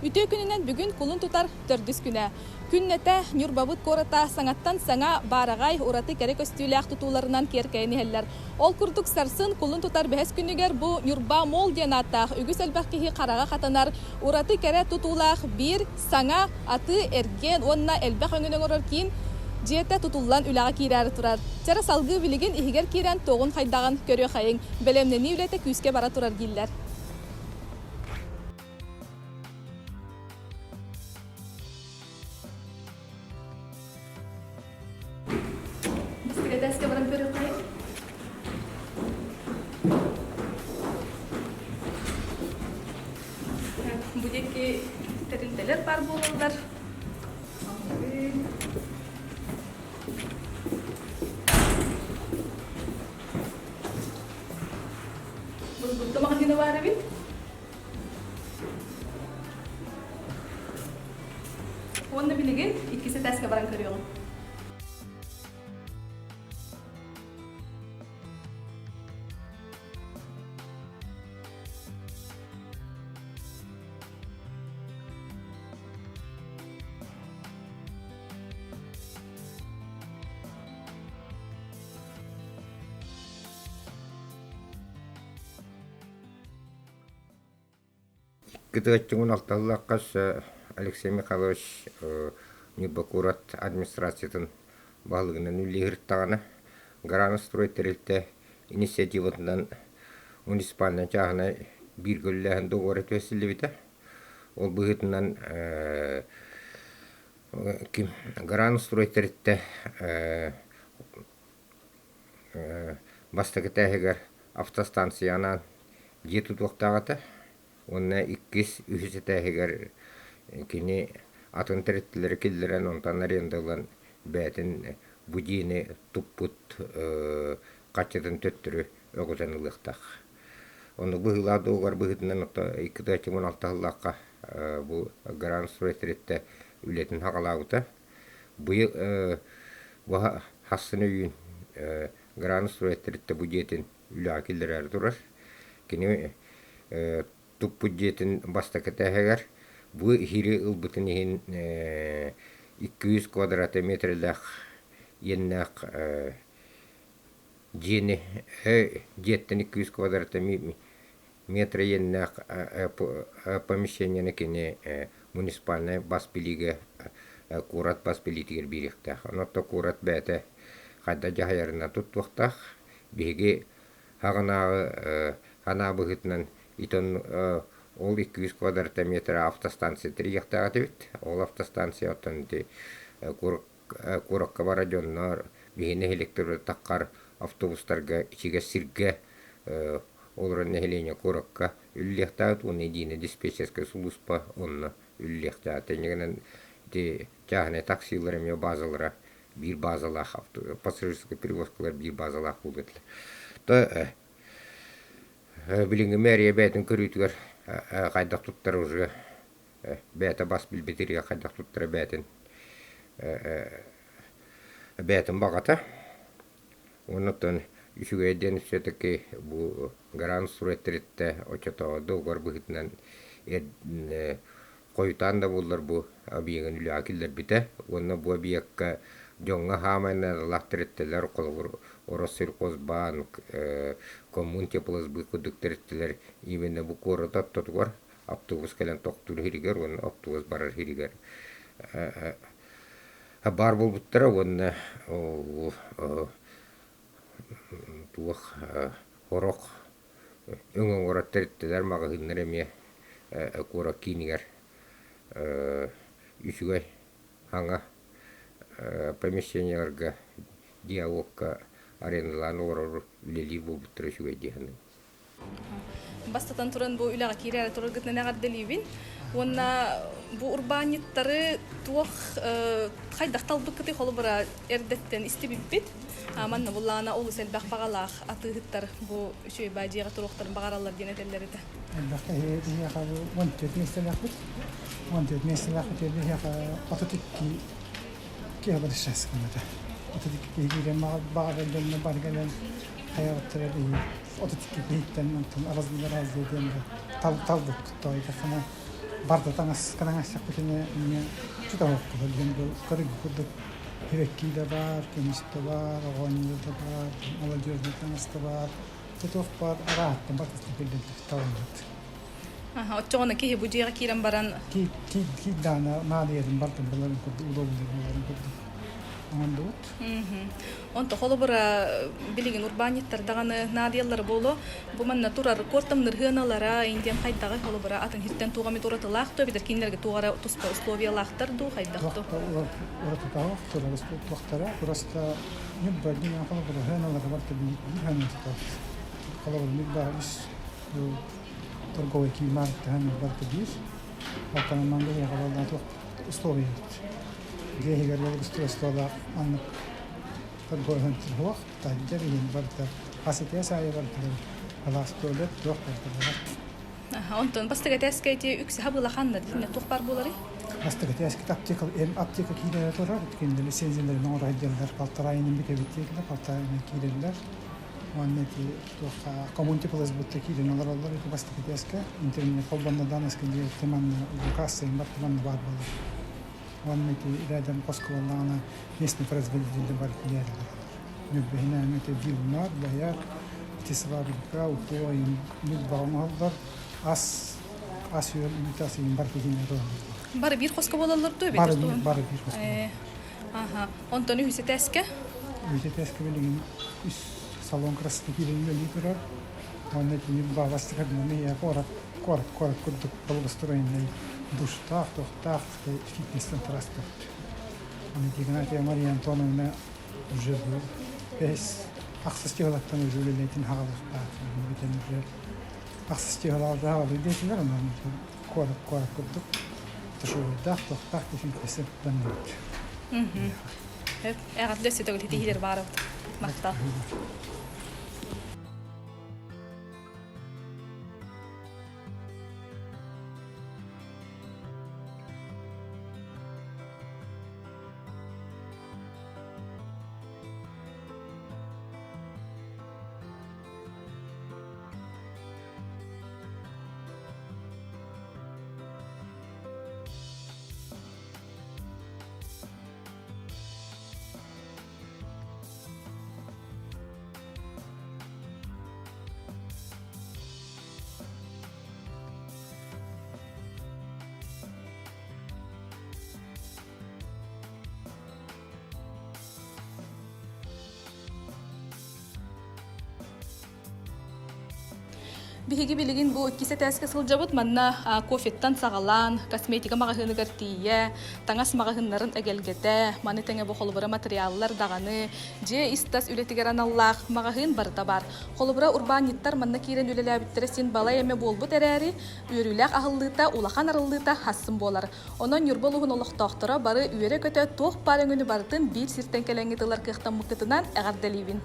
Үтүө күнүнэн бүгүн кулун тутар төрдүс күнэ. Күннэтэ Ньурбабыт куората саҥаттан саҥа баараҕай, ураты кэрэ көстүүлээх тутууларынан киэркэйэн иһэллэр. Ол курдук сарсын кулун тутар бэһис күнүгэр бу Ньурба Молл диэн ааттаах үгүс элбэх киһи хараҕа хатанар ураты кэрэ тутуулаах биир саҥа атыы-эргиэн уонна элбэх өҥөнү оҥорор киин дьиэтэ тутуллан үлэҕэ киирээри турар. Чэрэ салгыы билигин иһигэр киирэн туоҕун-хайдаҕын көрүөххэйиҥ. Бэлэмнэнии үлэтэ күүскэ бара турар дииллэр. Быстыгатааска баран көрүөххэйиҥ. Бу диэки тэрилтэлэр баар буолаллар. Бурдукта маҕаһыына баар эбит. Уонна билигин иккис этээскэ баран көрүөҕүм. Кытыаччыгын алталлахха Алексей Михайлович Ньурба куорат администрациятын баһылыгынан үлэлиир Гранострой тэрилтэ инициативатынан муниципальнай чааһынай бииргэ үлэлээһин договора түһэрсиллибитэ. Ол быһыытынан ким Гранострой тэрилтэ Бастакы этээһигэр автостанциянаан дьиэ тутуохтаах этэ уонна иккис, үһүс этээһигэр кини атын тэрилтэлэри киллэрэн онтон аренда ылан бэйэтин бу дьиэни туппут хаччытын төттөрү өҕүтэн ылыахтаах. Оннук быһыылаах дуогар быһыытынан 216 сыллаахха бу Гранд-строй тэрилтэ үлэтин саҕалаабыта. Быйыл бу хассын өйүүн Гранд-строй тэрилтэ бу дьиэтин үлэҕэ киллэрээри турар. Кини туппут дьиэтин бастакы этээһигэр бу иһири ылбытын иһин 200 квадрат метрэлээх иэннээх дьиэни дьиэттэн 200 квадрат метр иэннээх помещениены кини муниципальнай бас билиигэ куорат бас билиитигэр биэриэхтээх. Онон куорат бэйэтэ хайдах дьаһайарынан туттуохтаах. Биһиги хаҕынааҕы санаа быһыытынан итон ол 200 квадратометр автостанция тэрийиэхтээх этибит. Ол автостанция оттон ити куоракка барар дьоннор биһи нэһилиэктэр таххар автобустарга ичигэс сиргэ олорор нэһилиэнньэ куоракка үлэлиэхтээҕит уонна единая диспетчерская сулууспа онно үлэлиэхтээх. Тэҥҥэ ити чааһынай таксилар эмиэ базалара биир базалаах пассажирскай перевозкалар биир базалаах буолуо этилэр. То билиҥҥи мэрия бэйэтин көрүүтүгэр хайдах туттар уже бэйэтэ бас билбит хайдах туттара бэйэтин бэйэтин баҕата. Оннуттан үчүгэй диэн все-таки бу грант сурэттэритте оччотооҕу договор быһыытынан хойутаан да буоллар бу объегын үлэҕэ киллэрбитэ уонна бу объекка дьоҥҥо хаамай наадалаах тэрилтэлэр холобур Россельхозбанк, Коммунтеплосбыт курдук тэрилтэлэр именно бу куорат ортотугар автобус кэлэн тохтуур сиригэр уонна автобус барар сиригэр баар буолбуттара уонна туох сорох өҥө оҥорор тэрилтэлэр маҕаһыыннар эмиэ куорат киинигэр үчүгэй саҥа помещениеларга диалогка арендалаан олорор үлэлиир буолбуттара үчүгэй дии саныыбын. Бастатан туран бу үлэҕэ киирээри тураргытынан эҕэрдэлиибин. Уонна бу урбаанньыттары туох хайдах талбыккытый холобура эрдэттэн истибиппит. Манна буллаҕына олус элбэх баҕалаах атыыһыттар бу үчүгэй баа дьиэҕэ туруохтарын баҕараллар диэн этэллэр этэ. Элбэх киһи биһиэхэ бу 14 миэстэлээхпит. 14 миэстэлээхпит биһиэхэ 32 киһи барышас гыммыта. 32 киһи киирэн баҕарар дьонно бары кэлэн хайаҕыттара биһи 32 киһиттэн онтон араздылар араздыы диэн талбыт тоойдоххуна. Барда таҥас таҥастахпытына эмиэ чутаһыахпыт диэн бу көрүҥ курдук сибэкки да баар, көмүс да баар, оҕонньор да баар, молодежный таҥас да баар, туох баар арааһыттан барытыттан киллэрбит талаҥҥыт. Оччоҕуна киһи бу дьиэҕэ киирэн баран Ки ки ки даана наадыйатын бартын буларын курдук, удобный буларын курдук оҥордубут. Онто холобура билигин урбаанньыттар даҕаны наадыйаллара буолуо. Бу манна турар куортамныр сыаналара индиан хайдаҕый холобура атын сиртэн туох эмит уратылаах дуо эбэтэр кинилэргэ туох эрэ туспа условиялаахтар дуу хайдах дуу? Уратытаах туохтара просто ньурба диэн холобура сыаналара барыта биир сыанан тутар. Холобура ньурба үс торговый киин баар барыта биир. Оттон манна туох условия Дьиэ иһигэр благоустройстволаах маннык торговый суох, таһырдьа билин барыта хас этээс аайы барытыгар алаас туалет туох барыта баар. Онтон бастакы этээскэ ити үксэ хабыылаханна итиннэ туох баар буоларый? Бастакы этээскэ аптека, аптека киирэрэ турар, кинилэр лицензияларын оҥоро сылдьаллар, полтора айынан бүтэбит диэтилэр, полтора айынан киирэллэр. Уонна ити туохха коммунтиплас бутта киирэн олороллор ити бастакы этээскэ интернет холбонно даанас кэлиэттэ манна касса барыта манна баар буолар. Уонна ити рядом хоско буоллаҕына местный производитель бар киирэллэр. Ньурбаһынаан ити Вилмар, Бояр, ити фабрика, УТО Ньурбаҕа оҥоһуллар ас ас үөл үүт ас иһин барыта итиннэ туһаныллар. Бары биир хоско буолаллар дуо эбэтэр Бары биир бары биир хоско. Аха. Онтон үһүс этээскэ? Үһүс этээскэ билигин үс салон красоты киирэн үлэлии турар. Уонна итини баабастыгар куорат куорат куорат курдук благоустроенный душтаах, туохтаах фитнес-центр астыбыт. Аны Игнатия Мария Антоновна уже бу бэһис ахсыс дьыалаттан уже үлэлээтин хаҕалыахтаах. Бүтэн уже ахсыс дьыалаҕа хаҕалыы диэтилэр, онон куорат куорат курдук тушевойдаах, туохтаах фитнес данныбыт. Эҕэрдэ өссө төгүл итиһиилэр баарабыт. Махтал. Биһиги билигин бу иккис этээскэ сылдьабыт. Манна кофеттан саҕалаан, косметика маҕаһыыныгар тиийэ, таҥас маҕаһыыннарын эгэлгэтэ, маны тэҥэ бу холобура материаллар даҕаны, дьиэ ис-тас үлэтигэр аналлаах маҕаһыын барыта баар. Холобура, урбаанньыттар манна киирэн үлэлээбиттэрэ син балай эмэ буолбут эрээри, үөрүүлээх аһыллыыта, улахан арыллыыта хассын буолар. Онон Ньурба улууһун олохтоохторо бары үөрэ-көтө туох баар өҥөнү барытын биир сиртэн кэлэҥҥит ылар кыахтаммыккытынан эҕэрдэлиибин.